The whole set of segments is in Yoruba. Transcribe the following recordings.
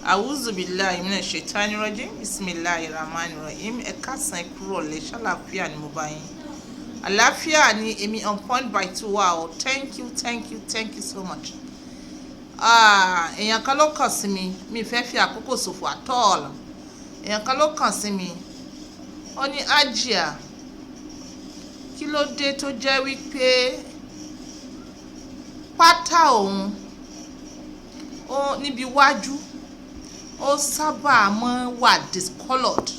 Auzubillahi minash shaitani rajim. Bismillahir rahmanir rahim. Ẹ káàsán, ẹ kúrọ̀lẹ́, ṣàlàáfíà ni mo bá yín? Àlàáfíà ni èmi on point by two wa o. Thank you, thank you, thank you so much. Ah, èèyàn kan ló kàn sí mi. Mi fẹ́ fi àkókò ṣòfò at all. Èèyàn kan ló kàn sí mi, ó ní, "Ajia, kí ló dé tó jẹ́ wípé pátá òun ó níbi iwájú, ó sábà máa wà discoloured?"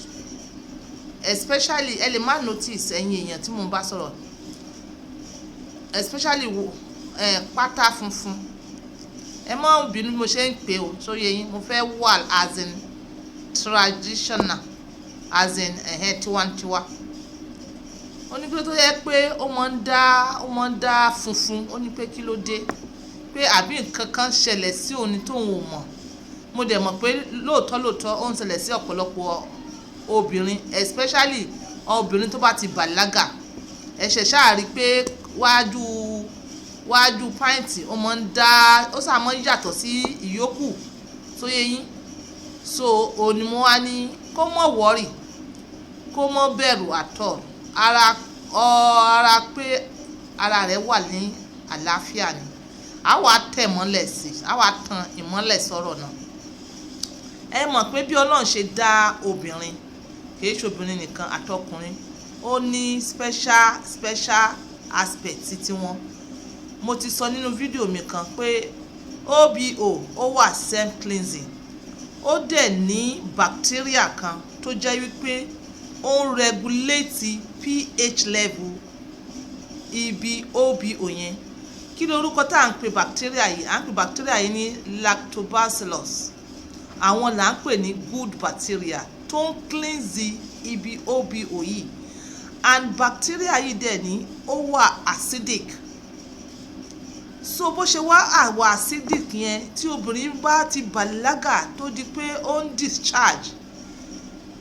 Especially, ẹ lè má notice, ẹ̀yin èèyàn tí mo bá sọ̀rọ̀, especially pátá funfun. Ẹ má bínú bí mo ṣe ń pè ó sórí eyín. Mo fẹ́ wà as in traditional, as in ẹ̀hẹ́n, tiwantiwa. Ó ní pé tó yẹ pé ó máa ń dá funfun. Ó ní pé kí ló dé, pé àbí nǹkan kan ṣẹlẹ̀ sí òun ní tóun ò mọ̀. Mo dẹ̀ mọ̀ pé lóòótọ́ lóòótọ́, ó ń ṣẹlẹ̀ sí ọ̀pọ̀lọpọ̀ obìnrin, especially obìnrin tó bá ti bàlágà. Ẹ̀ṣẹ̀ ṣáà rí pé wájú wájú pant ó máa ń dá, ó sáà máa ń yàtọ̀ sí ìyókù tó yẹ yín. So òní mo wá ní kó mọ̀ worry, kó mọ̀ bẹ̀rù at all. Ara pé ara rẹ̀ wà ní àlàáfíà ni. A wà tẹ̀ mọ́lẹ̀ sí, a wà tan ìmọ́lẹ̀ sọ̀rọ̀ náà. Ẹ mọ̀ pé bí Ọlọ́run ṣe dá obìnrin, kì í ṣe obìnrin nìkan, àtọkùnrin, ó ní special special aspect ti wọn. Mo ti sọ nínú fídíò mi kan pé OBO, ó wà self cleansing. Ó dẹ̀ ní bacteria kan tó jẹ́ wípé ó ń regulate pH level ibi OBO yẹn. Kí ni orúkọ tá à ń pè bacteria yìí? À ń pè bacteria yìí ní lactobacillus. Àwọn là ń pè ní good bacteria tó ń cleanse ibi OBO yìí. And bacteria yìí dẹ̀ ní ó wà acidic. So bó ṣe wá àwọ̀ acidic yẹn, tí obìnrin bá ti bàlágà, tó di pé ó ń discharge,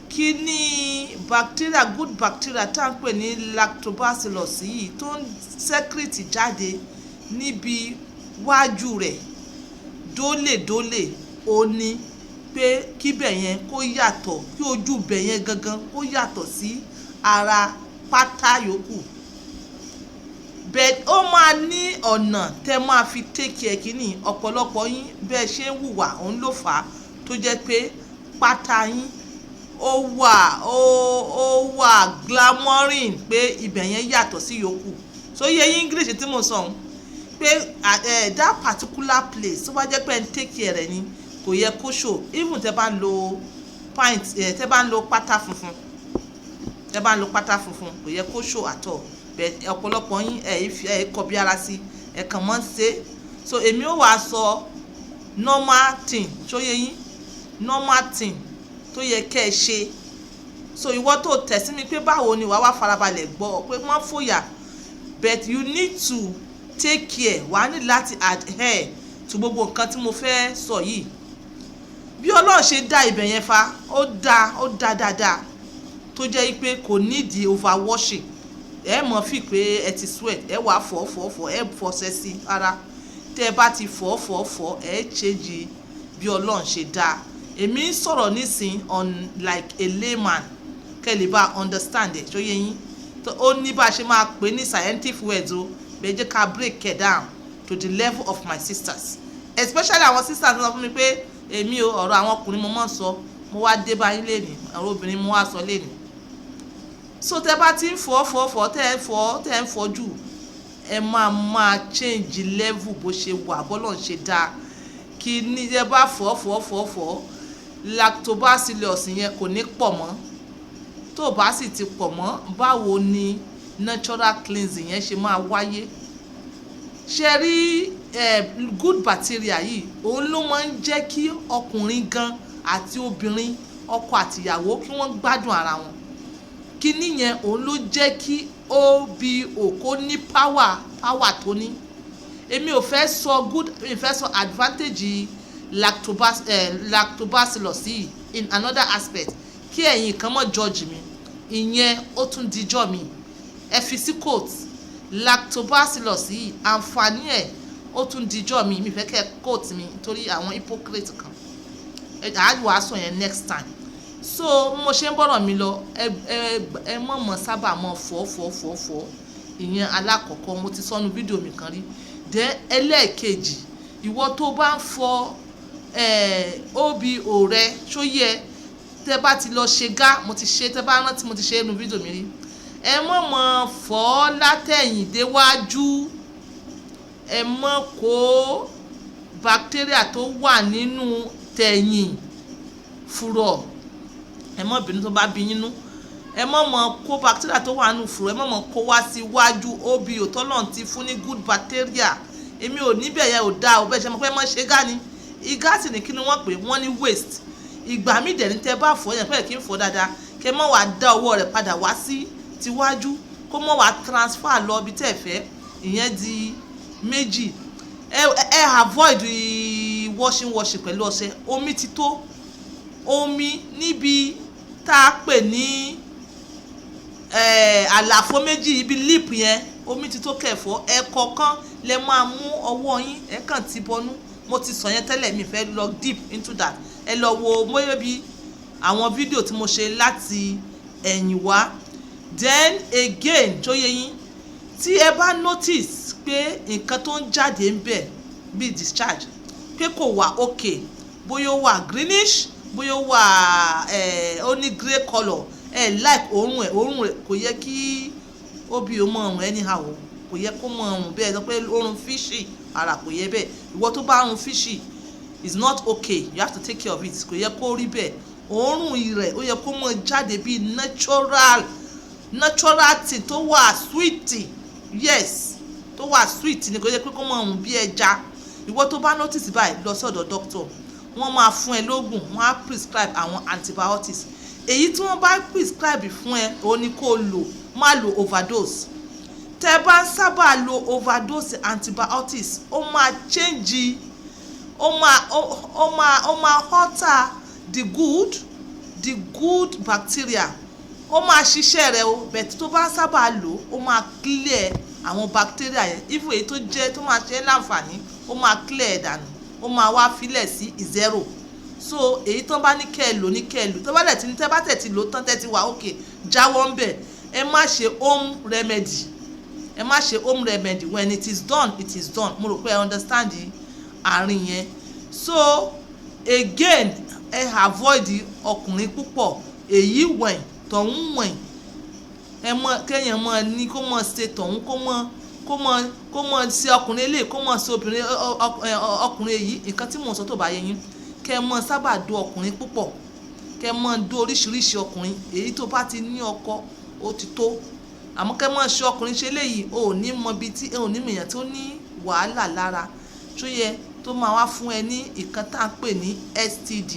kí ní bacteria, good bacteria tá à ń pè ní lactobacillus yìí, tó ń secrete jáde níbi wájú rẹ̀ dólèdólè, ó ní pé kíbẹ̀ yẹn kó yàtọ̀, kí ojú bẹ̀ yẹn gangan kó yàtọ̀ sí ara pátá yòókù. But ó máa ní ọ̀nà tẹ́ máa fi take care kínní. Ọ̀pọ̀lọpọ̀ yín, bẹ́ẹ̀ ṣe ń hùwà, òun ló fà á tó jẹ́ pé pátá yín ó wà glamouring, pé ibẹ̀ yẹn yàtọ̀ sí yòókù. So yẹ yín English tí mo sọ òun pé that particular place, tó bá jẹ́ pé ẹ ń take care rẹ̀ ni, kò yẹ kó show. Even tẹ́ bá ń lo pant, tẹ́ bá ń lo pátá funfun, tẹ́ bá ń lo pátá funfun, kò yẹ kó show at all. But ọ̀pọ̀lọpọ̀ yín, ẹ̀ fi ẹ̀ kọ bí ara sí, ẹ̀ kàn mọ́ ń ṣe. So èmi ò wá sọ normal thing tó yẹ yín, normal thing tó yẹ kẹ́ ẹ ṣe. So ìwọ tó tẹ̀ sí mi pé báwo ni, wàá wá farabalẹ̀ gbọ́ pé wọ́n fòyà, but you need to take care. Wàá ní láti adhere to gbogbo nǹkan tí mo fẹ́ sọ yìí. Bí Ọlọ́run ṣe dá ibẹ̀ yẹn fa, ó dá, ó dá dáadáa, tó jẹ́ pé kò nídìí overwashing. Ẹ mọ̀ fi pé ẹ ti sweat, ẹ wàá fọ̀ fọ̀ fọ̀, ẹ fọṣẹ sí ara. Tẹ́ ẹ bá ti fọ̀ fọ̀ fọ̀, ẹ change bí Ọlọ́run ṣe dá. Èmi ń sọ̀rọ̀ nísìn on like a layman, kẹ́ lè bá understand ẹ̀. Tó yé yín? Ó ní bá a ṣe máa pè ní scientific words o. Bẹ́ẹ̀ jẹ́ ká break it down to the level of my sisters, especially àwọn sisters sọ fún mi pé èmi o, ọ̀rọ̀ àwọn ọkùnrin mo máa ń sọ. Mo wá dé báyìí lénìí, ọ̀rọ̀ obìnrin mo wá sọ lénìí. So tẹ́ bá ti ń fọ̀ fọ̀ fọ̀, tẹ́ ẹ fọ̀, tẹ́ ẹ ń fọ̀ jù, ẹ máa máa change level bó ṣe wà, bọ́lọ̀ ṣe dáa. Kí ní ẹ bá fọ̀ fọ̀ fọ̀ fọ̀, lactobacillus yẹn kò ní pọ̀ mọ́. Tó o bá sì ti pọ̀ mọ́, báwo ni natural cleansing yẹn ṣe máa wáyé? Ṣe rí good bacteria yìí, òun ló máa ń jẹ́ kí ọkùnrin gan àti obìnrin, ọkọ àtìyàwó, kí wọ́n gbádùn ara wọn. Kíní yẹn, òun ló jẹ́ kí OBO kó ní power, power tó ní. Èmi ò fẹ́ sọ good, mi ò fẹ́ sọ advantage lactobacillus yìí in another aspect, kí ẹ̀yin kan mọ̀ judge mi. Ìyẹn ó tún dijọ́ mi. Ẹ fi sí quote lactobacillus yìí, àǹfààní ẹ̀, ó tún dijọ́ mi. Mi fẹ́ kẹ́ quote mi nítorí àwọn hypocrite kan. Àá sọ yẹn next time. So mo ṣe ń bọ̀rọ̀ mi lọ, ẹ ẹ ẹ mọ̀ mọ̀ sábà mọ̀ fọ́ fọ́ fọ́ fọ́. Ìyẹn alákọ̀ọ́kọ́, mo ti sọnù fídíò mi kan rí. Then ẹlẹ́ẹ̀kejì, ìwọ tó bá ń fọ OBO rẹ, ṣó yẹ tẹ́ bá ti lọ ṣe gá, mo ti ṣe, tẹ́ bá rántí, mo ti ṣe nínú fídíò mi rí, ẹ mọ̀ mọ̀ fọ́ látẹ̀yìn déwájú. Ẹ mọ̀ kó bacteria tó wà nínú tẹ̀yìn fùrọ̀. Ẹ mọ̀ bínú tó bá bí yín nú. Ẹ mọ̀ mọ̀ kó bacteria tó wà nínú fùrọ̀, ẹ mọ̀ mọ̀ kó wá síwájú OBO tọ́lọ́run ti fún ní good bacteria. Èmi ò níbẹ̀ yẹn ò dáa ò bẹ́ẹ̀ ṣe mọ̀ pé ẹ mọ̀ ṣe gá ni. Igá sì ní kí ni wọ́n pè wọ́n ní waste. Ìgbà míì dẹ̀ ní tẹ́ bá fọ̀ yẹn pé kí n fọ̀ dáadáa, kẹ́ mọ̀ wá dá ọwọ́ rẹ̀ padà wá sí tiwájú, kó mọ̀ wá transfer lọ ibi tẹ́ fẹ́. Ìyẹn di méjì. Ẹ avoid washing washing pẹ̀lú ọṣẹ. Omi ti tó. Omi níbi tá a pè ní àlàfo méjì, ibi lip yẹn, omi ti tó kẹfọ́. Ẹ̀kọ̀ọ̀kan lẹ máa mú ọwọ́ yín, ẹ kàn ti bọnú. Mo ti sọ yẹn tẹ́lẹ̀, mi fẹ́ lọ deep into that. Ẹ lọ wo bóyá bí àwọn fídíò tí mo ṣe láti ẹ̀yìn wá. Then again, tó yé yín, tí ẹ bá notice pé nǹkan tó ń jáde ń bẹ̀ bíi discharge, pé kò wà okay, bóyá ó wà greenish, bóyá ó wà ó ní grey colour, ẹ like òórùn ẹ, òórùn rẹ kò yẹ kí OBO mọ ọrùn anyhow o, kò yẹ kó mọ ọrùn bẹ́ẹ̀ sọ pé òórùn fishy ara, kò yẹ bẹ́ẹ̀. Ìwọ tó bá rùn fishy is not okay, you have to take care of it. Kò yẹ kó rí bẹ́ẹ̀. Òórùn rẹ̀ ó yẹ kó mọ jáde bíi natural thing tó wà sweet, yes, tó wà sweet ni. Kò yẹ pé kó mọ ọrùn bí ẹja. Ìwọ tó bá notice báyìí, lọ sọ́dọ̀ doctor, wọ́n máa fún ẹ lóògùn, wọ́n á prescribe àwọn antibiotics. Èyí tí wọ́n bá prescribe fún ẹ, òun ni kó lò. Má lo overdose. Tẹ́ bá ń sábà lo overdose antibiotics, ó máa change, ó máa alter the good bacteria. Ó máa ṣiṣẹ́ rẹ̀ o, but tó bá ń sábà lò, ó máa clear àwọn bacteria yẹn, even èyí tó jẹ́ tó máa ṣe é láǹfààní, ó máa clear ẹ̀ dànù, ó máa wá filẹ̀ sí zero. So èyí tán bá ní kẹ́ ẹ lò ní kẹ́ ẹ lò. Tó bá dẹ̀ ti ní, tẹ́ bá tẹ̀ ti lò tán, tẹ́ ti wà okay, jáwọ́ ń bẹ̀. Ẹ má ṣe home remedy, ẹ má ṣe home remedy. When it is done, it is done. Mo rò pé ẹ understand àárín yẹn. So again, ẹ avoid ọkùnrin púpọ̀, èyí wẹ̀n tọ̀hún wẹ̀n. Ẹ mọ kéèyàn mọ ní kó mọ ṣe tọ̀hún, kó mọ ṣe ọkùnrin eléyìí, kó mọ ṣe obìnrin ọkùnrin èyí. Nǹkan tí mò ń sọ tó bá yé yín, kẹ́ ẹ mọ sábà do ọkùnrin púpọ̀, kẹ́ ẹ mọ do oríṣiríṣi ọkùnrin. Èyí tó bá ti ní ọkọ, ó ti tó. Àmọ́ kẹ́ ẹ mọ ṣe ọkùnrin ṣe léyìí, o ò ní mọ ibi tí o ò ní mọ èèyàn tó ní wàhálà lára tó yẹ tó máa wá fún ẹ ní nǹkan tá à ń pè ní STD,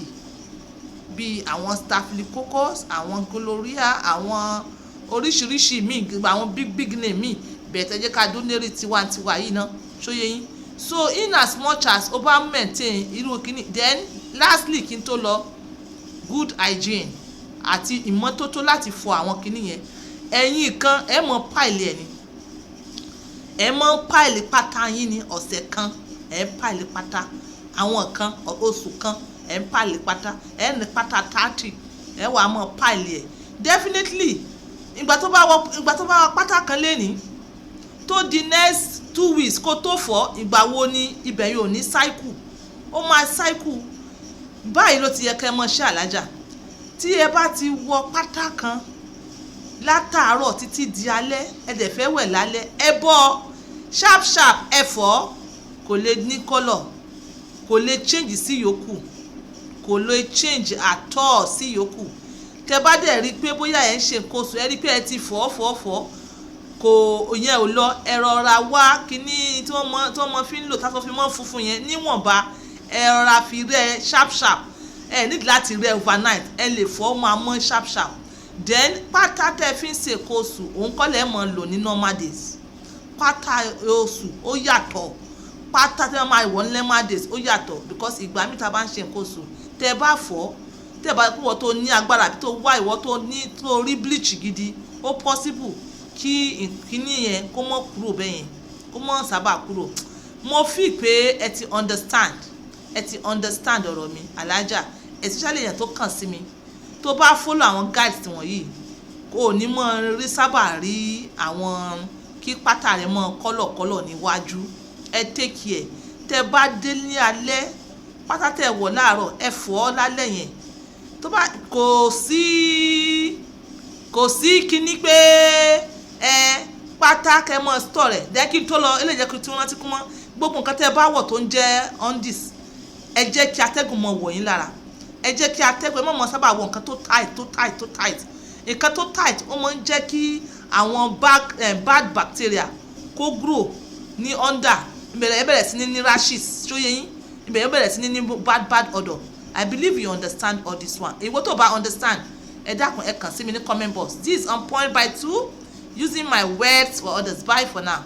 bíi àwọn staphylococcus, àwọn gonorrhea, àwọn oríṣiríṣi míì, àwọn big big name míì. Bẹ̀ẹ̀ tẹ́ jẹ́ ká dún lérí tiwantiwa yìí ná. Ṣó yé yín? So in as much as o bá maintain irú kíní. Then lastly, kí n tó lọ, good hygiene àti ìmọ́tótó láti fọ àwọn kíní yẹn. Ẹ̀yin kan, ẹ mọ̀ pile ẹ̀ ni, ẹ mọ̀ pile pátá yín ní ọ̀sẹ̀ kan, ẹ ń pile pátá. Àwọn kan, oṣù kan, ẹ ń pile pátá. Ẹ ní pátá 30, ẹ wàá mọ̀ pile ẹ̀. Definitely, ìgbà tó bá wọ pátá kan lénìí, tó di next 2 weeks kó tó fọ̀, ìgbà wo ni ibẹ̀ yóò ní cycle? Ó máa cycle. Báyìí ló ti yẹ kẹ́ ẹ mọ̀ ṣe àlájà. Tí ẹ bá ti wọ pátá kan látàárọ̀ títí di alẹ́, ẹ dẹ̀ fẹ́ wẹ̀ lálẹ́, ẹ bọ́ sharp sharp, ẹ fọ̀, kò lè ní colour, kò lè change sí yòókù, kò lè change at all sí yòókù. Tẹ bá dẹ̀ rí i pé bóyá ẹ̀ ń ṣe nǹkan oṣù, ẹ rí i pé ẹ ti fọ̀ fọ̀ fọ̀, kò yẹn ò lọ, ẹ rọra wá kíní tí wọ́n mọ fi ń lò táṣọ fi mọ́ funfun yẹn níwọ̀nba, ẹ rọra fi rẹ́ sharp sharp. Ẹ nídìí láti rẹ́ overnight, ẹ lè fọ̀, máa mọ́ sharp sharp. Then pátá tẹ́ fi ń ṣe nǹkan oṣù, òun kọ́ lẹ́ mọ̀ lò ní normal days. Pátá oṣù ó yàtọ̀, pátá tẹ́ máa wọ̀ ní normal days ó yàtọ̀, because ìgbà míì tá a bá ń ṣe nǹkan oṣù, tẹ́ bá fọ̀, tẹ́ bá kú, wọ́n tó ní agbára àbí tó wá ìwọ́ tó ní tó rí bleach gidi, ó possible kí kíní yẹn kó mọ́ kúrò bẹ́ẹ̀ yẹn, kó mọ́ sábà kúrò. Mo fi pé ẹ ti understand, ẹ ti understand ọ̀rọ̀ mi. Alájà, Especially èèyàn tó kàn sí mi, tó bá follow àwọn guides wọ̀nyí, kò ní mọ̀ rí sábà rí àwọn kí pátá rẹ̀ mọ́ kọ́lọ̀kọ́lọ̀ níwájú. Ẹ take care. Tẹ́ bá dé ní alẹ́, pátá tẹ́ wọ̀ láàárọ̀, ẹ fọ̀ ọ́ lálẹ́ yẹn. Tó bá kò sí kíní pé ẹ pátá kẹ́ mọ́ store rẹ̀. Jẹ́ kí n tó lọ, eléyìí jẹ́ kí n tún rántí kú mọ́. Gbogbo nǹkan tẹ́ bá wọ̀ tó ń jẹ́ undies, ẹ jẹ́ kí atẹ́gùn mọ wọ̀ yín lára. Ẹ jẹ́ kí atẹ́gùn, ẹ má mọ sábà wọ nǹkan tó tight, tó tight, tó tight. Nǹkan tó tight, ó máa ń jẹ́ kí àwọn bad bacteria kó grow ní under. Ìbẹ̀rẹ̀, ẹ bẹ̀rẹ̀ sí ní rashes. Ṣó yé yín? Ìbẹ̀rẹ̀, ẹ bẹ̀rẹ̀ sí ní bad bad odour. I believe you understand all this one. Ìwọ tó bá understand, ẹ dákun, ẹ kàn sí mi ní comment box. This is On Point by Two, using my words for others. Bye for now.